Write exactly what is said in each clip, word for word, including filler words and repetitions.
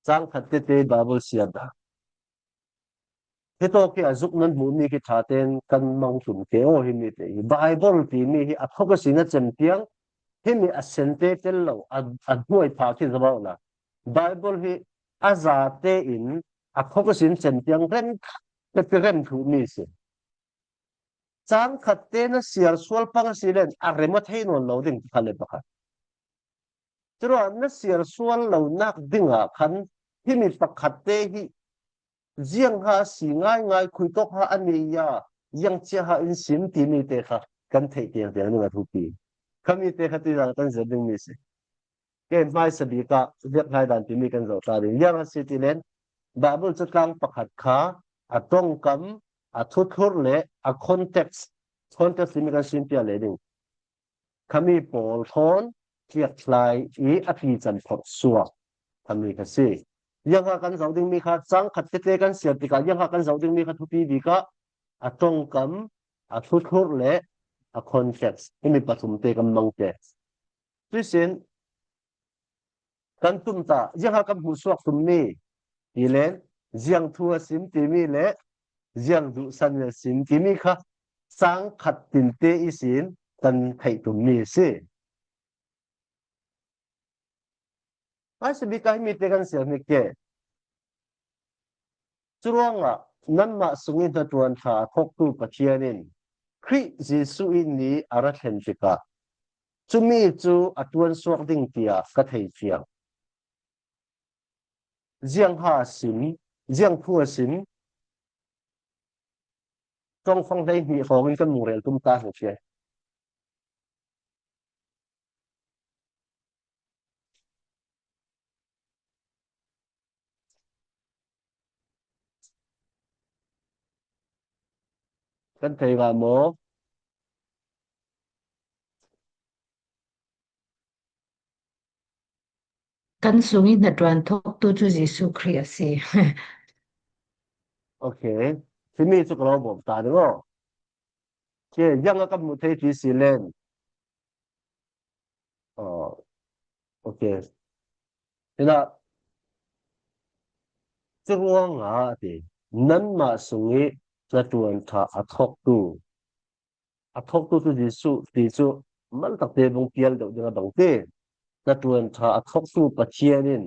Cang khat tete Bible siat a, hitawk hi a zuk nan hmuh mi khi ṭha ten kan mang tum ke aw, hi mi te hi Bible ti mi hi a thawk a sin a cem tiang, hi mi a sen te tel lo, a, a hnuai pha khi zawk la. Bible hi a za te in a thawk a sin cem tiang rem khat te rem thu mi si. Cang khat te na siar sual pang a si len a rem a thei nawn lo ding pakhat le pakhat. Curuangah na siar sual lo nak dingah khan hi mi pakhat te hi ziang ha si ngai ngai, khui tawk ha a nei ya, ziang cia ha in sim ti mi te kha kan theih tiang tiang ding a thupi. Kha mi te kha ti zang kan zet ding mi si. Ke hmaisa bik ah ziak hnai dan ti mi kan zoh ta ding. Ziang ha si ti len Bible catlang pakhat kha a ṭongkam, a thuthlur le a context, context ti mi kan sim pia le ding. Khami pawl thawn tliakthlai i a ti can phawrh suak khami kha si. Ziang ha kan zoh ding mi kha cang khat tete kan siar tikah ziang ha kan zoh ding mi kha thupi bik ah a ṭongkam, a thuthlur le a context, himi pathum te kan mang te. Tuisin kan tum ta, ziang ha kan hmuh suak tum mi ti len ziang thu a sim ti mi le ziang duhsan a sim ti mi kha cang khat tinte i sin kan theih tum mi si. Hmaisa bik ah hi mi te kan siar hnik ke. Curuangah nanmah sung i hnaṭuan ṭha a thawktu Pathian in Khrih Jesuh i ni a ra thlen tikah cumi cu a ṭuan suak ding tiah ka thei fiang. Ziang ha a sim, ziang thu a sim, ṭongfang hleihnih hrawng in kan lungrel tum ta hnu si. Kan thei ngah maw? Kan sung i hnaṭuan thawktu cu Jesuh Khrih a si. Ok. Himi cu ka lo bawm ta ding aw. Ke, ziang a kan hmuh thei ti si len. Oh, ok. Hinah, curuangah a ti, nanmah sung i hnaṭuan ṭha a thawktu, a thawktu cu Jesuh ti cu maltakte vung pial deuh ding a dong ti. Hnaṭuan ṭha a thawktu Pathian in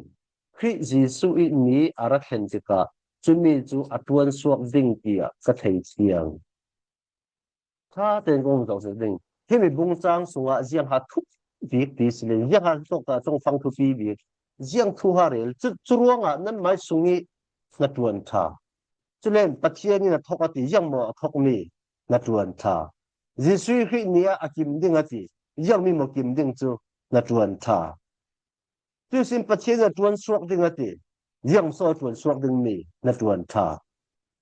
Khrih Jesuh i ni a ra thlen tikah cumi cu a ṭuan suak ding tiah ka thei fiang. Ṭha tein kong zoh ding. Himi bungcang sungah ziang ha thuk bik ti si le, ziang ha tawk ta ṭongfang thupi bik, ziang thu ha rel. Cu, cu ruangah nanmai sung i hnaṭuan ṭha. Culen Pathian in a thawk a ti, ziang maw a thawk mi hnaṭuan ṭha. Jesuh Khrih ni ah a kim ding a ti, ziang mi maw kim ding cu hnaṭuan ṭha. Tuisin Pathian in a ṭuan suak ding a ti, ziang so a ṭuan suak ding mi hnaṭuan ṭha.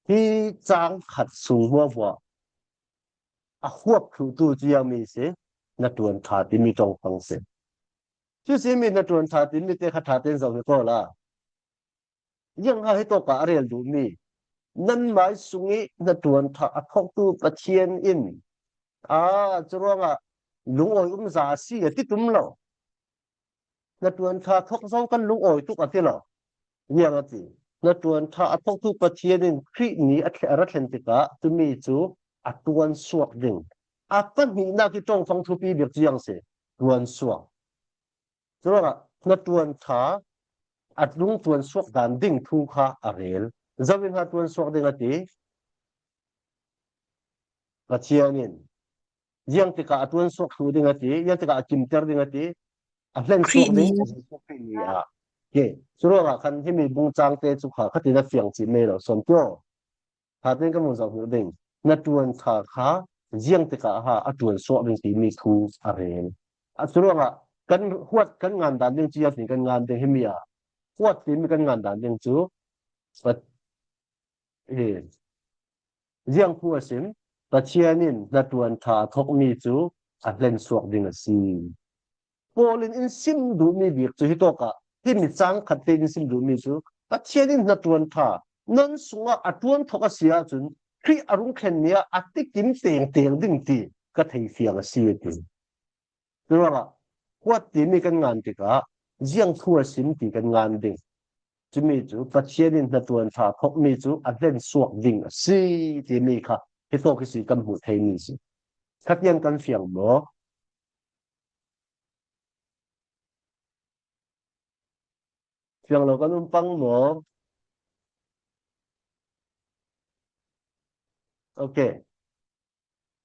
Hi cang khat sung hmuahhmuah a huap thluhtu cu ziang mi si, hnaṭuan ṭha timi ṭongfang si. Tuisin mi hnaṭuan ṭha timi te kha ṭha tein zoh hi ko la. Ziang ha hi tawkah a rel duhmi, nanmai sung i hnaṭuan ṭha a thawktu Pathian in, aa, curuangah lungawi umza a si a ti tum lo. Hnaṭuan ṭha thawk zo kan lungawi tuk a ti lo. Ziang a ti. Hnaṭuan ṭha a thawktu Pathian in Khrih ni a thlen, a ra thlen tikah cumi cu a ṭuan suak ding. A pahnihnak i ṭongfang thupi bik cu ziang si, ṭuan suak. Curuangah hnaṭuan ṭha a lung ṭuan suak dan ding thu kha a rel. Zo in ha ṭuan suak ding a ti? Pathian in. Ziang tikah a ṭuan suak thu ding a ti, ziang tikah a kimter ding a ti, a hlen suak ding, Khrih ni ah. Khrih ni ah. Ke, curuangah khan himi bungcang te cu kha khatin a fiang cih mei lo, sawm tio. Ṭha tein kan vun zoh hmuh ding. Hnaṭuan ṭha kha ziang tikah ha a ṭuan suak ding timi thu a rel. A curuangah kan huat kan ngan dan ding cu ziang kan ngan ding himi ah. Huat timi kan ngan dan ding cu Pat-, eh, ziang thu a sim, Pathian in hnaṭuan ṭha a thawkmi cu a hlen suak ding a si. Paul in in sim duhmi bik cu hitawkah, himi cang khat te in sim duhmi cu, Pathian in hnaṭuan ṭha nan sungah a ṭuan thawk a si ahcun Khrih a rung thlen ni ah a tikim tengteng ding ti ka thei fiang a si a ti. Curuangah huat timi kan ngan tikah ziang thu a sim ti kan ngan ding. Cumi cu Pathian in hnaṭuan ṭha a thawkmi cu a hlen suak ding a si timi kha hitawk ihsi kan hmuh theimi si. Khatiang kan fiang maw? Fiang lo kan um pang maw? Okay.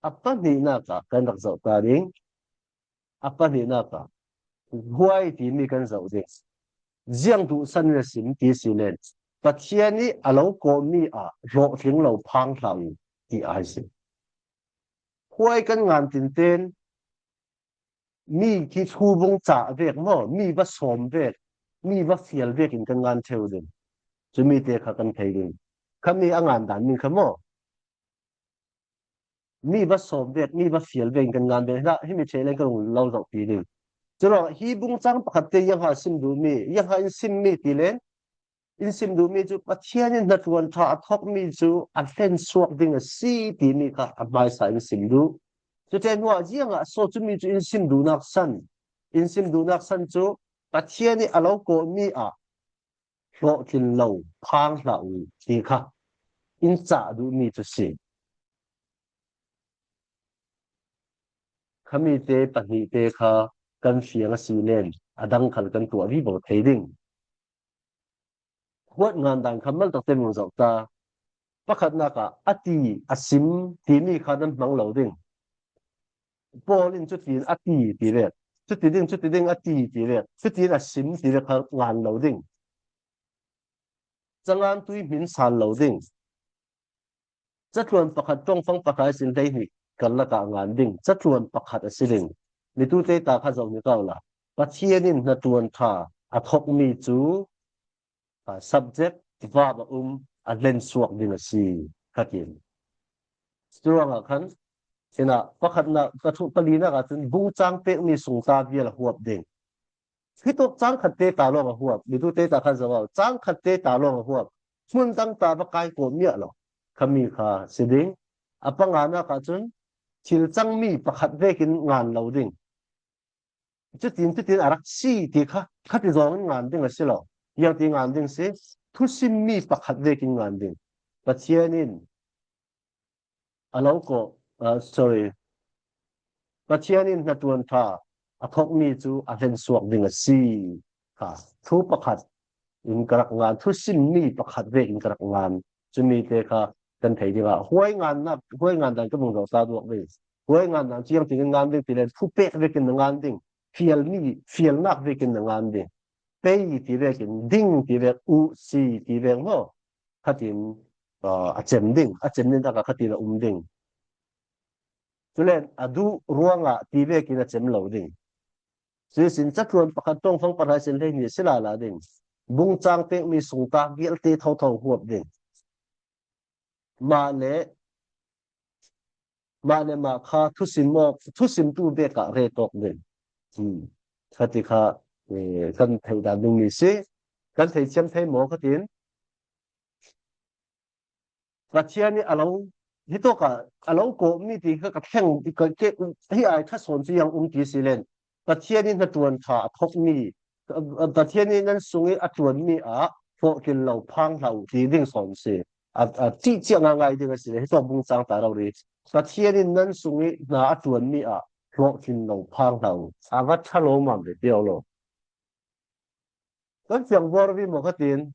A pahnihnak ah kan rak zoh ta ding. A pahnihnak ah huai timi kan zoh ding. Ziang duhsan in a sim ti si len Pathian ih a lo kawhmi ah hlawhtling lo phang hlah uh ti a si. Huai kan ngan tinten mi khi thu bung cah vek maw, mi va sawm vek, mi va fial vek in kan ngan ṭheu ding. Cumi te kha kan thei ding. Khami a ngan dan ning kha maw? Mi va sawm vek, mi va fial vek in kan ngan ve. Hna, himi ṭheh len kan lo zohpi ding. Curuangah hi bung cang pakhat te iangha sim duhmi, iangha in simmi ti len, in sim duhmi cu Pathian in hnaṭuan ṭha a thawkmi cu a hlen suak ding a si timi kha a hmaisa in sim duh. Cute hnuah ziangah so cumi cu in sim duhnak san, in sim duhnak san cu Pathian ih a lo kawhmi ah hlawhtlin lo phang hlah uh ti kha in cah duhmi cu si. Khami te pahnih te kha kan fiang a si len a dang khal kan tuah vivo thei ding. Huat ngan dan kha maltak te mun zoh ta. Pakhatnak ah a ti, a sim timi kha nan hmang lo ding. Paul in cutin a ti ti vek, cuti ding, cuti ding a ti ti vek, cutin a sim ti vek kha ngan lo ding. Cangan tui hmin sal lo ding. Catluan pakhat ṭongfang pakhat ihsin hleihnih karlak ah a ngan ding. Catluan pakhat a si ding. Mitute ta kha zoh ni kau la. Pathian in hnaṭuan ṭha a thawkmi cu, a, subject, verb a um, a hlen suak ding a si. Kha ti. Curuangah khan, hinah, pakhatnak, pathum, palinak ah cun bung cang pekmi sung ta vial a huap ding. Hitawk cang khat te ta lawng a huap, mitute ta kha zoh aw, cang khat te ta lawng a huap, hmun dang ta va kai kawh miah lo, khami kha si ding. A panganak ah cun thil cangmi pakhat vekin ngan lo ding. Cutin, cutin a rak si ti kha, khati zawng in ngan ding a si lo. Iangti ngan ding si, thusimmi pakhat vekin ngan ding. Pathian in a lo kawh, ah, sorry. Pathian in hnaṭuan ṭha a thawkmi cu a hlen suak ding a si. Kha, thu pakhat in ka rak ngan, thusimmi pakhat vekin ka rak ngan. Cumi te kha kan thei dingah huai ngannak, huai ngan dan ka vung zoh ta duak ve. Huai ngan dan cu iangtin kan ngan ding ti len, thu pek vekin na ngan ding, fialmi, fialnak vekin na ngan ding. Pei ti vekin, ding ti vek, uh, si ti vek maw? Khatin, ah, a cem ding, a cem ding takah khatin a um ding. Culen a duh ruangah ti vekin a cem lo ding. Cuihsin catluan pakhat ṭongfang pakhat ihsin hleihnih si lala ding. Bung cang pekmi sung ta vialte thotho huap ding. Mah le, mah le mah kha thusim awk, thusimtu vekah ret awk ding. Hmm. Khati kha, eh, kan theih dan dingmi si. Kan theithiam thei maw khatin? Pathian ih a lo, hitawkah a lo kawhmi ti kha ka thleng, ka ke, hi ai kha sawn cu iang um ti si len. Pathian ih hnaṭuan ṭha a thawkmi, Pathian ih nan sungih a ṭuanmi ah hlawhtlin lo phang hlah uh ti ding sawn si. A, a ṭih ciah ngaingai ding a si le, hitawk bung cang ta rori. Pathian in nan sungih hna a ṭuanmi ah hlawhtlin lo phang hlah uh. A va ṭha lo mam ve pio lo. Kan fiang buar vi maw khatin,